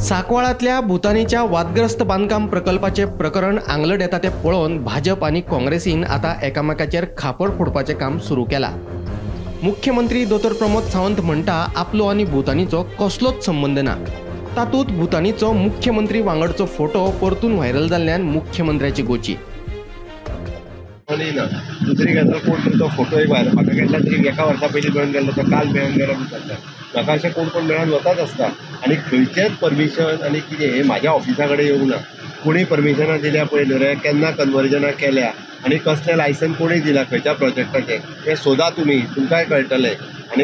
सांकवाळांतल्या भूतानीच्या वादग्रस्त बांदकाम प्रकल्पाचे प्रकरण आंगलट येता तें पळोवन भाजप आनी काँग्रेसीन आतां एकामेकाचेर खापर फोडपाचें काम सुरू केलां. मुख्यमंत्री दोतोर प्रमोद सावंत म्हणटा आपलो आनी भूतानीचो कसलोच संबंद ना. तातूंत भूतानीचो मुख्यमंत्री वांगडचो फोटो परतून व्हायरल जाल्ल्यान मुख्यमंत्र्याची गोची. ना दुसरी गजाल, कोण तरी तो फोटो एक व्हायरल म्हाका केन्ना तरी एका वर्सा पयलीं मेळून गेल्लो, तो काल मेळून गेलो म्हणटा. म्हाका अशें कोण कोण मेळून वताच आसता आनी खंयचेच परमिशन आनी कितें हें म्हाज्या ऑफिसा कडेन येवंक ना. कोणी परमिशनां दिल्या पयलीं रे, केन्ना कन्वर्जनां केल्या आनी कसलें लायसन कोणी दिलां खंयच्या प्रोजेक्टाचें तें सोदा तुमी, तुमकांय कळटलें. आनी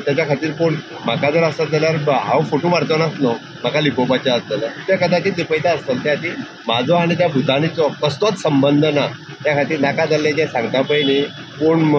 तेच्या खातीर कोण म्हाका जर आसत जाल्यार हांव फोटो मारचो नासलो, म्हाका लिपोवपाचें आसत जाल्यार ते कदाचीत लिपयता आसतले. त्या खातीर म्हाजो आनी त्या भुतानीचो कसलोच संबंद ना. त्या खातीर नाका जाल्लें जें सांगता पळय न्ही, कोण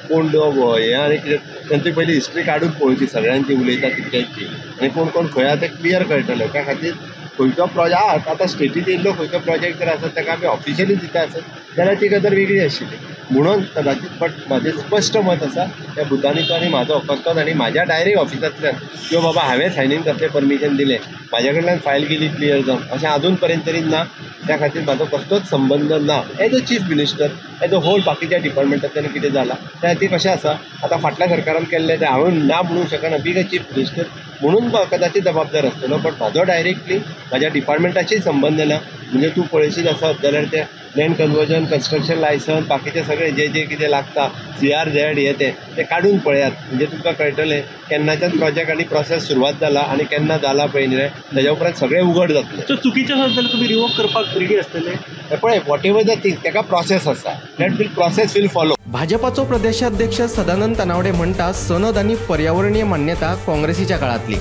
कोण हें आनी कितें तांची पयली हिस्ट्री काडून पळोवची सगळ्यांची, उलयता तितक्यांची, आनी कोण कोण खंय आसा तें क्लियर कळटलें. त्या खातीर खंयचो प्रोजेक्ट आतां स्टेटीत येयल्लो खंयचो प्रोजेक्ट जर आसत ताका आमी ऑफिशियली दिता आसत जाल्यार ती गजाल वेगळी आशिल्ली म्हणून कदाचीत. बट म्हाजें स्पश्ट मत आसा त्या भुतानीचो आनी म्हाजो कसलोच, आनी म्हाज्या डायरेक्ट ऑफिसांतल्यान किंवा बाबा हांवें सायनींग कसलें परमिशन दिलें, म्हाज्या कडल्यान फायल गेली क्लियर जावन, अशें आजून पर्यंत तरी ना. त्या खातीर म्हाजो कसलोच संबंद ना as a chief minister, as a whole बाकीच्या डिपार्टमेंटांतल्यान कितें जालां त्या खातीर. कशें आसा आतां फाटल्या सरकारान केल्लें तें हांवें ना म्हणूंक शकना, बीग अ चीफ मिनिस्टर म्हणून कदाचीत जबाबदार आसतलो. बट म्हाजो डायरेक्टली म्हाज्या डिपार्टमेंटाशीय संबंद ना. म्हणजे तूं पळयशीत आसत जाल्यार तें लँड कन्वर्जन, कन्स्ट्रक्शन लायसन, बाकीचें सगळें जें जें कितें लागता CRZ हें तें काडून पळयात, म्हणजे तुमकां कळटलें केन्नाच्यान प्रोजेक्ट आनी प्रोसेस सुरवात जाला आनी केन्ना जाला पळय न्ही, तेज्या उपरांत सगळें उघड जातलें. सो चुकीचें आसत जाल्यार तुमी रिवोक करपाक रेडी आसतले? पळय, what ever the thing तेका प्रोसेस आसा, that will process will follow. भाजपाचो प्रदेशाध्यक्ष सदानंद तानावडे म्हणटा सनद आनी पर्यावरणीय मान्यता काँग्रेसीच्या काळांतली.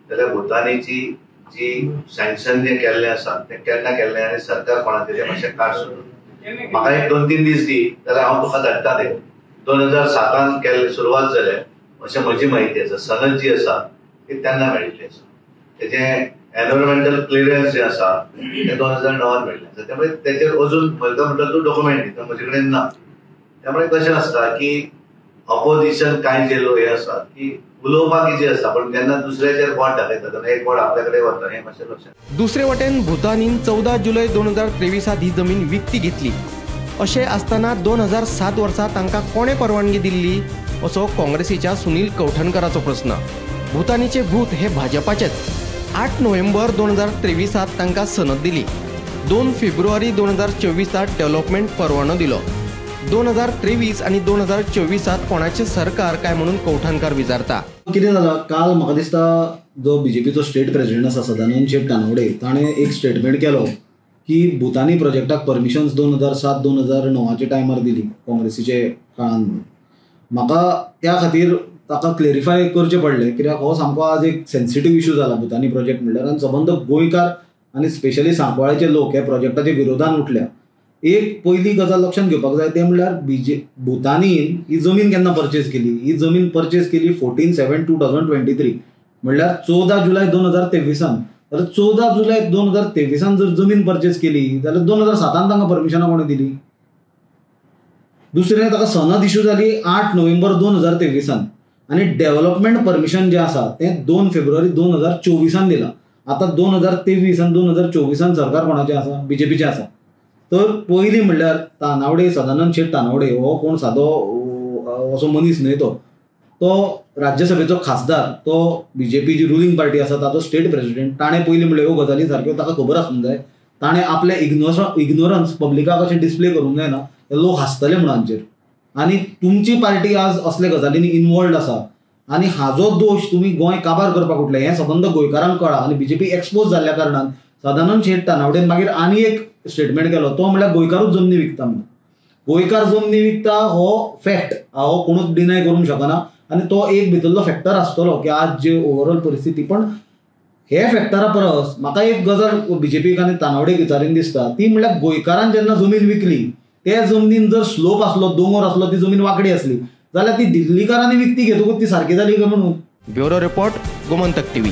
जाल्यार भूतानीची जी सँक्शन जें केल्लें आसा तें केन्ना केल्लें आनी सरकार कोणाचें तें मातशें काड सोदून म्हाका एक 2-3 दीस दी जाल्यार हांव तुका धाडटा तें. 2007 केल्लें सुरवात जालें अशें म्हजी म्हायती आसा. सनद जी आसा ती तेन्ना मेळिल्ली आसा. तेजें एनवायरमेंटल क्लियरन्स जें आसा तें 2009 मेळिल्लें आसा. त्यामुळे तेचेर अजून म्हजो म्हणटा तूं डॉक्युमेंट दी, तो म्हजे कडेन ना. त्यामुळे कशें आसता की ऑपोजिशन कांय जे लोक हे आसा की उलोवपाक इजी आसता, पण जेन्ना दुसऱ्याचेर बोट दाखयता तेन्ना एक बोट आपल्या कडेन वता, हें मातशें लक्षात. दुसरे वटेन भूतानीन 14 जुलय 2023 ही जमीन विकती घेतली. अशें आसतना 2007 वर्सा तांकां कोणें परवानगी दिल्ली असो काँग्रेसीच्या सुनील कवठणकराचो प्रस्न. भूतानीचे भूत हे भाजपाचेच. 8 नोव्हेंबर 2023 तांकां सनद दिली. 2 फेब्रुवारी 2024 डेव्हलपमेंट परवानो दिलो. 2023 आनी 2024 कोणाचें सरकार काय म्हणून कवठणकार विचारता. कितें जालां काल म्हाका दिसता जो बीजेपीचो स्टेट प्रेसिडेंट आसा सदानंद शेट तानावडे ताणें एक स्टेटमेंट केलो की भूतानी प्रोजेक्टाक परमिशन्स 2007 2009 टायमार दिली काँग्रेसीचे काळान म्हणून. म्हाका त्या खातीर ताका क्लेरिफाय करचें पडलें कित्याक हो सामको आज एक सेन्सिटीव इशू जाला भूतानी प्रोजेक्ट म्हणल्यार, आनी सबंद गोंयकार आनी स्पेशली सांकवाळेचे लोक ह्या प्रोजेक्टाच्या विरोधान उठल्या. एक पयली गजाल लक्षांत घेवपाक जाय तें म्हणल्यार भूतानीन ही जमीन केन्ना परचेज केली, ही जमीन परचेज केली 14/7/2023 म्हणल्यार 14 जुलय 2023. जाल्यार 14 जुलय 2023 जर जमीन परचेज केली जाल्यार 2007 तांकां परमिशनां कोणें दिली? दुसरें ताका सनद इशू जाली 8 नोव्हेंबर 2023 आनी डेव्हलपमेंट परमिशन जें आसा तें 2 फेब्रुवारी 2024 दिलां. आतां 2023 आनी 2024 सरकार कोणाचें आसा? बीजेपीचें आसा. तर पयलीं म्हणल्यार तानावडे, सदानंद शेट तानावडे हो कोण सादो असो मनीस न्हय, तो तो राज्यसभेचो खासदार, तो बीजेपी जी रुलींग पार्टी आसा ताचो स्टेट प्रेसिडेंट. ताणें पयलीं म्हणल्यार ह्यो गजाली सारक्यो ताका खबर आसूंक जाय. ताणें आपलें इग्नोरन्स पब्लिकाक अशें डिस्प्ले करूंक जायना, लोक हांसतले म्हणून हांचेर. आनी तुमची पार्टी आज असल्या गजालींनी इनवॉल्ड आसा आनी हाजो दोश तुमी गोंय काबार करपाक उठले हें सबंद गोंयकारांक कळ्ळां. आनी बीजेपी एक्सपोज जाल्ल्या कारणान सदानंद शेट तानावडेन मागीर आनी एक स्टेटमेंट केलो, तो म्हणल्यार गोंयकारूच जमनी विकता म्हणून. गोंयकार जमनी विकता हो फॅक्ट, हो कोणूच डिनाय करूंक शकना आनी तो एक भितरलो फॅक्टर आसतलो की आज जे ओवरऑल परिस्थिती. पण हे फॅक्टरा परस म्हाका एक गजाल बीजेपीक आनी तानावडेक विचारीन दिसता ती म्हणल्यार गोंयकारान जेन्ना जमीन विकली ते जमनीन जर स्लोप आसलो, दोंगर आसलो, ती जमीन वांकडी आसली जाल्यार ती दिल्लीकारांनी विकती घेतकूच ती सारकी जाली काय म्हणून. Bureau report, Gomantak TV.